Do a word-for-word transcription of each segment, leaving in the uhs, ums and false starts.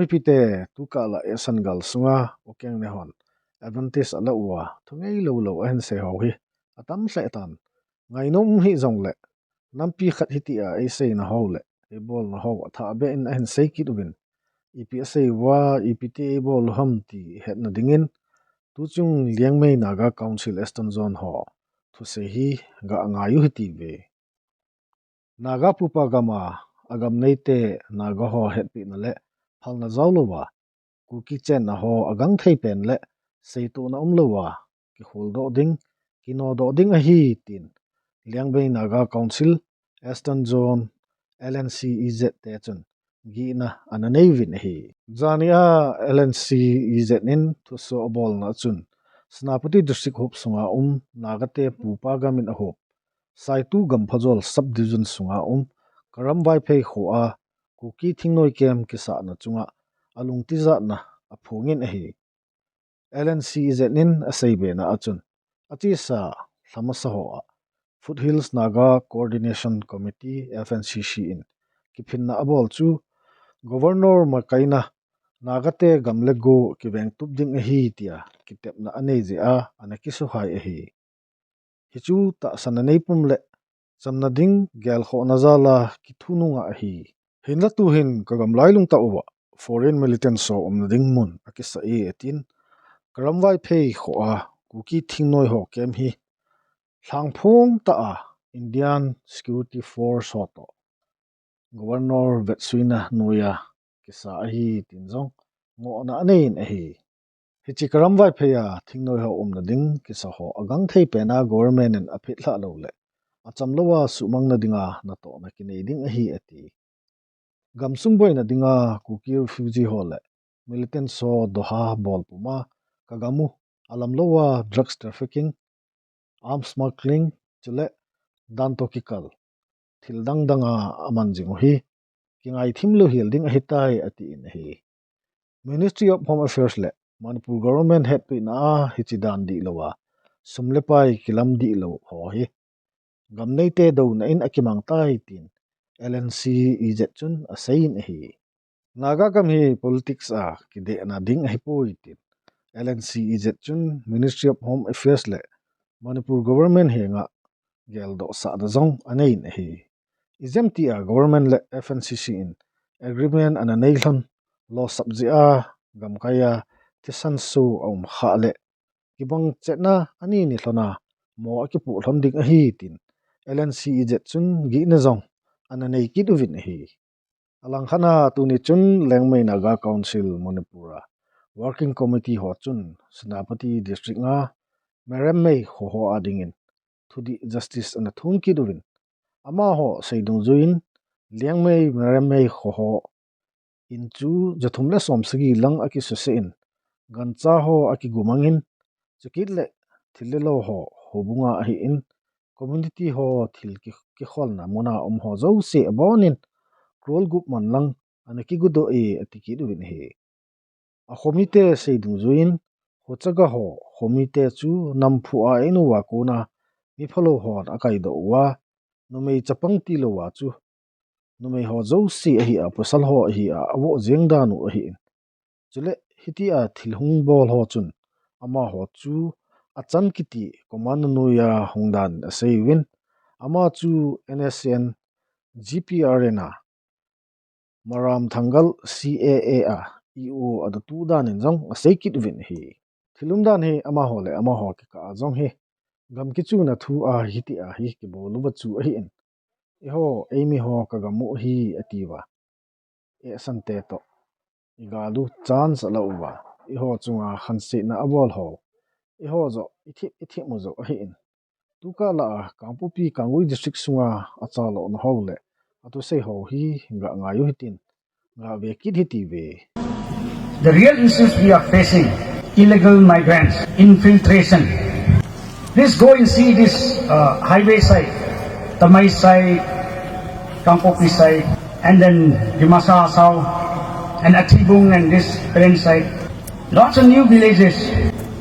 Pite, tukah la esan gal sunga ukeng ne hon advantage ala uva, thungei lou lou ahin sei ho hi atam lheh tan. Ngainom um hih jongle, nampi khat hitia eiseina ho le eibolna ho athah beh in ahin sei kit uvin, ipi asei uva, ipi ti eibol u ham ti hetna dingin, tuchung Liangmei Naga Council Eastern Zone ho thusei hi ga ngai u hiti ve. Naga pupa gam a, agam neite Naga ho hetpehna le phalna jao louva, Kuki chenna ho agangthei pen le seitohna um louva, kihol doh ding, kino doh ding ahi tin, Liangmei Naga Council, Eastern Zone, L N C E Z te chun gihna ana nei uvin ahi. Jani a L N C E Z in thuso abolna achun, Senapati District huop sunga um, Naga te pupa gam in ahuop, Saitu Gamphajol Subdivision sunga um, Karam Vaiphei kho a Kuki thingnoi camp kisahna chunga alungtijatna aphongin ahi. L N C E Z in asei bena achun, achesa lhamasa ho a Foothills Naga Coordination Committee, F N C C, in kiphinna abol chu Governor makaina Naga te gam le go kivengtup ding ahi tia kitepna anei jeh a ana kisuhai ahi. Hichu tahsanna neipum le chamna ding gelkhohna jal a kithu nunga ahi. Hinla tuhin kagam lailung tah uva foreign militants ho umna ding mun akisah e atin, Karam Vaiphei kho a Kuki thingnoi ho camp hi lhangphong tah a Indian Security Force ho toh Governor vetsuina noiya kisa ahi tin jong ngohna anei in ahi. Hiche Karam Vaiphei a thingnoi ho umna ding kisa ho agangthei pen a government in aphet lhah lou le acham louva suhmangna dinga natohna kinei ding ahi ati. Gamsung boina dinga Kuki refugee ho le militants ho Doha bol puma kagam u alam louva drugs trafficking, arms smuggling, chule dan toh kikal thil dang dang a aman jing u hi kingaithim louhel ding ahitai atin ahi. Ministry of Home Affairs le Manipur Government hetpehna a hiche dan dihlou a sum le pai kilam dihlou ho hi gam neite douna in akimang tai tin L N C E Z chun asei in ahi. Naga gam hi politics a kidehna ding ahipoi tin L N C E Z chun Ministry of Home Affairs le Manipur Government henga geldoh sahna jong anei in ahi. Ijemtia government le F N C C in agreement ana nei lhon lou sap jeh a gamkai a thisan so aum khah le kibang chetna ani ni lhon a mo akipoh lhon ding ahi tin L N C E Z chun gihna jong ana nei kit uvin ahi. Alangkhat a tuni chun Liangmei Naga Council Manipur a Working Committee ho chun Senapati District a Meremmei kho ho a dingin thudih justice ana thum kit uvin, amaho sei dungjuiyin Liangmei Meremmei kho ho in chu jathum le somsagi lang akisuse in, gancha ho akigumang in, chukit le thil le lo ho houbung a ahin, community ho thil ki, kikholna mun a um ho jouse abonin, crore gup man lang ana kigudoh e ati kit uvin ahi. Akhomite sei dungjuiyin, Hochaga ho khomite chu namphu a in uva kona miphalou hon akaidoh uva, numei chapang tilou a chu numei ho jouse ahi a, pasal ho ahi a, avoh jeng dan u ahin. Chule hitia thil hung bol ho chun amaho chu Achan kiti command noiya hung dan asei uvin, ama chu N S C N G P R N a Maram Thangal C A A a E O adatu dan in jong asei kit uvin ahi. Thil umdan hi amaho le amaho kikah a jong hi gam kichuna thu a hitia hi kibol uva chu ahin. Eiho, eimi ho kagam u ahi atiuva, ehsante toh igal u chance ala uva, eiho chunga khansetna abol ho, eiho joh ithip ithip u joh ahin. Tukah lah a Kangpokpi Kanggui District sunga achalona ho le athusei ho hi ga ngai u hitin, ga ve kit hiti ve. The real issues we are facing, illegal migrants, infiltration. Please go and see this uh, highway side, Tamei side, Kangpokpi side, and then Dimasa Hasao, and Athibung and this Peren side. Lots of new villages.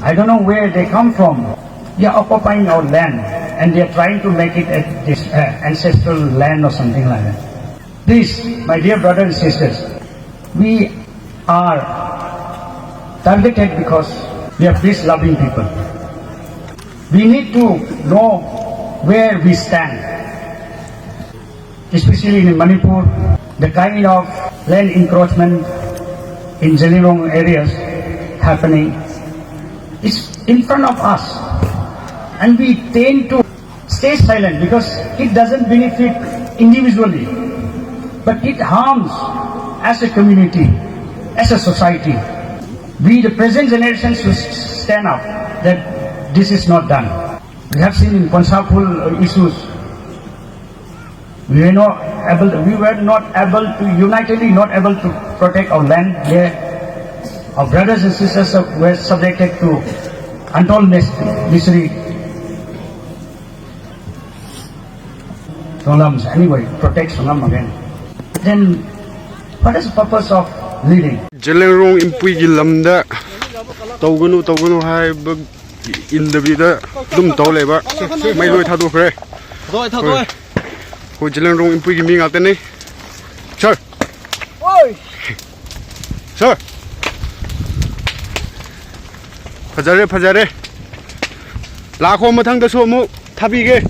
I don't know where they come from. They are occupying our land and they are trying to make it a, this uh, ancestral land or something like that. Please, my dear brothers and sisters, we are targeted because we are peace-loving people. We need to know where we stand, especially in Manipur, the kind of land encroachment in Zeliangrong areas happening is in front of us, and we tend to stay silent because it doesn't benefit individually, but it harms as a community, as a society. We, the present generation, should stand up that this is not done. We have seen in Konsapul issues, we were not able, we were not able to, unitedly not able to protect our land there. Our brothers and sisters were subjected to untold mis-, misery. Songlam, anyway, protect Songlam again. Then, what is the purpose of living? Zeliangrong Inpui ki lamda, "Touganu, touganu," haiba indabida, dum tou leiba. Mei loi thadokha. Thadok, thadok. Hoi, Zeliangrong Inpui ki mi ngah teni. Sir. Oi. Sir. Phajare, phajare. Lakho, mathangdasu amuk thabige.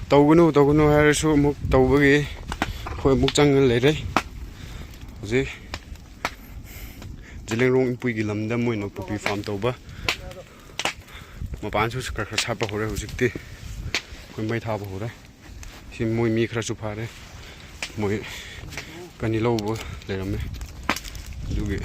Touganu, touganu haisu amuk toubagi. Hoi, amuk chang leire. Hoi. Zeliangrong Inpui ki lamda moina poppy farm touba. Mapansu khara khara sapa hore hojikti. Hoi, mei thaba hore. Si moi mi khara chu phare. Moi kani louba leirame. Dugi.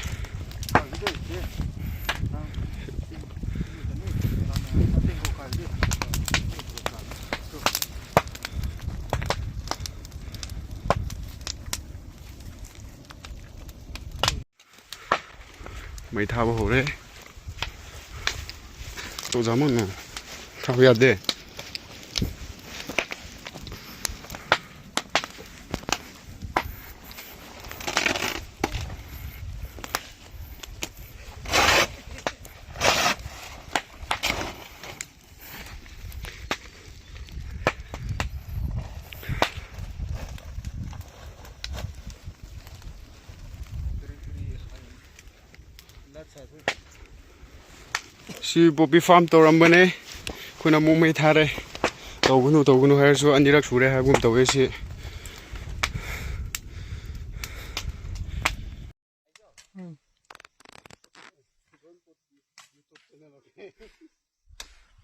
Mei thaba hore. Toh jamu na. Thaba yade. Si poppy farm tourambane. Khuna mu mei thare. Touganu, touganu haisu anirak sure haigum touve si.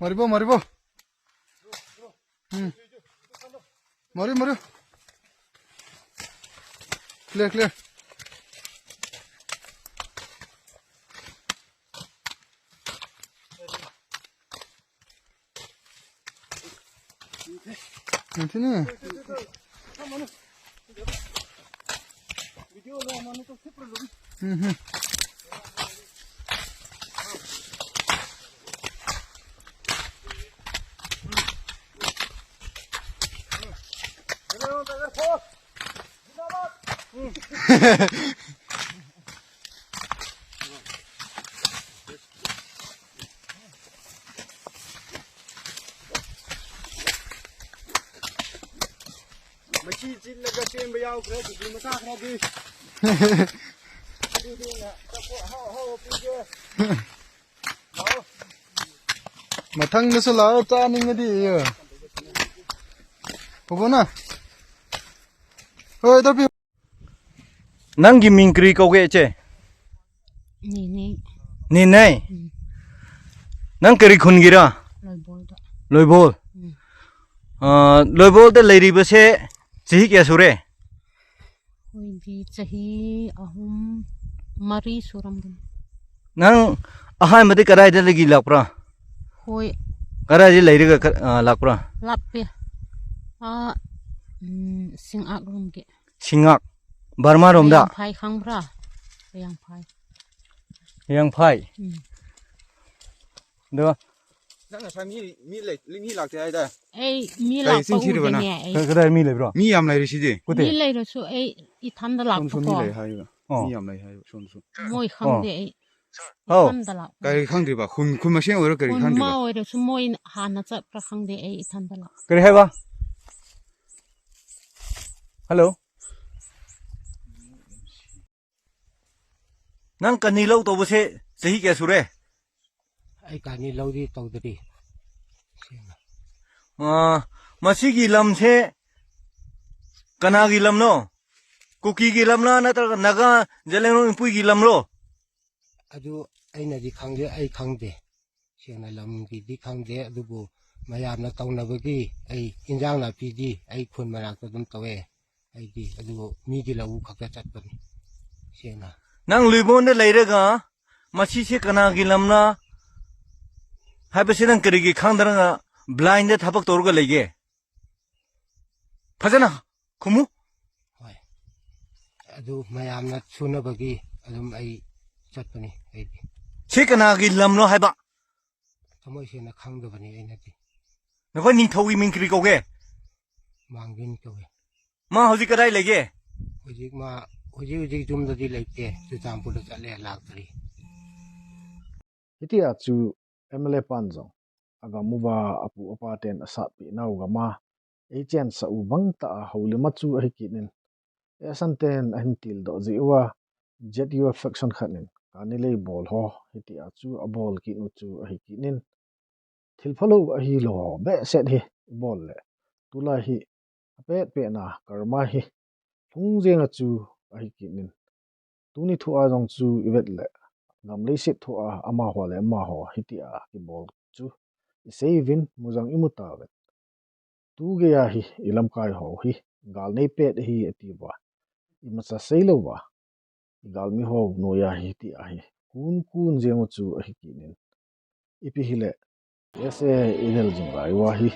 Maribo, maribo. Hmm. Mari, mari. Clear, clear. Nanti ni. Mhm. Machi chin laga chenba yaokhre, chukli macha khre di. Adi di na, chapho hao hao pige. Lao. Mathangdasu lao, chaning adi yo. Popo na. Hoi, tapi. Nanggi ming kari kouge che? Ninei. Ninei? Hmm. Nang kari khun gira? Loibol da. Loibol? Hmm. Ah, Loibol da leiribase, chahi kaya sure? Hoi, di chahi ahum mari suram din. Nang ahaimadi kadai da lagi lakpra? Hoi. Kadai da leiriga ka-, ah, lakpra? Lappe. Ah, mm, Singak rum ke. Singak. Burma rom da. Yangphai khang bra. Yangphai. Yangphai. Hmm. Do. Nang sa mi, mi le, mi lak te ai da. Ei, mi lak pa u de ne ei. Ka, ka dai mi le bro. Mi yam lai ri si de. Kute. Mi le ro su ei, i tham da lak pa ko. Sun, sun mi le hai ba. Oh. Mi yam lai hai ba, sun, sun. Moi khang de ei. Hao. Ithanda la. Kari khangdei ba? Khun, khun maseng oira kari khangdei ba? Khun ma oira chu moi hana chat ka khangdei ei ithanda la. Kari hai ba? Hello. Nang kani lou tou bu se, chahi kya sure? Ai kani lou di tou di. Ah, masi ki lam se, kana ki lam no? Kuki ki lam la, nata Naga, Zeliangrong Inpui ki lam lo? Adu, ai na di khangde, ai khangde. Sena lam ki di khangde, adubu, mayam na tau na bagi, ai, injang na pi di, ai, khun marak ta dum tau e. Ai di, adubu, mi di lau khak ta chat pan. Sena. Nang lui bon de lai re ga, masi se kana ki lam na, hai pa se nang kari ki khang dara nga, blind de thapak tor ga lai ge. Phajana, khumu? Hoi. Adu mayamna chuna bagi, adum ai chat pani, ai di. Sikana ki lam lo hai ba? Thamoi sena khang do pani, ai na di. Nakhoi ningthou ki ming kiri ko ge? Mangin ko ge. Ma hoji kadai lei ge? Hoji ma, hoji, hoji jum do di lei te, Churachandpur do chat le lak tari. Hitia chu M L A pan jong, agam uva apu apa ten asatpi nau gam a, eichen sa u bang ta a houlim a chu ahi kit in. Esan ten ahin til doh ji uva, Z U F faction khat in, kani lei bol ho, hitia chu abol kit u chu ahi kit in. Thil phalou ahi lo ho, behseh hi, bol le. Tulai hi, apet pet na, karma hi, lhung jeng a chu ahi kit in. Tuni thu a jong chu i vet le, gam leiset thu a amaho le amaho hitia kibol chu i sei uvin, mu jong i mu tauvin. Tu gei a hi i lamkai ho hi gal nei pet hi ati uva, imacha sei lou uva, i galmi ho noi a hi hitia hi kun kun jeng u chu ahi kit in. Ipi hile, S A i nel jing lai uva hi,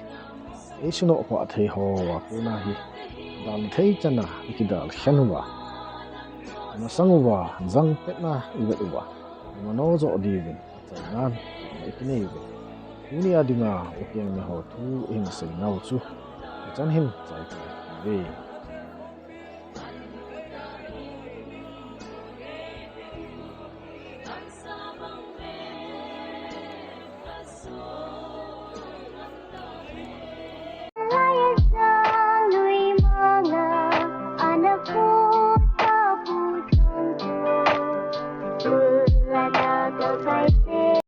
ei sunoh pha thei ho a kona hi, dan thei chan a i kidal khen uva, masang uva, jang pet na i vet uva, i mano jo diuvin, chainan i kinei uvin. Tuni a dinga u keng mi ho thu i hin sei nau chu, i chan hin chai kai ve.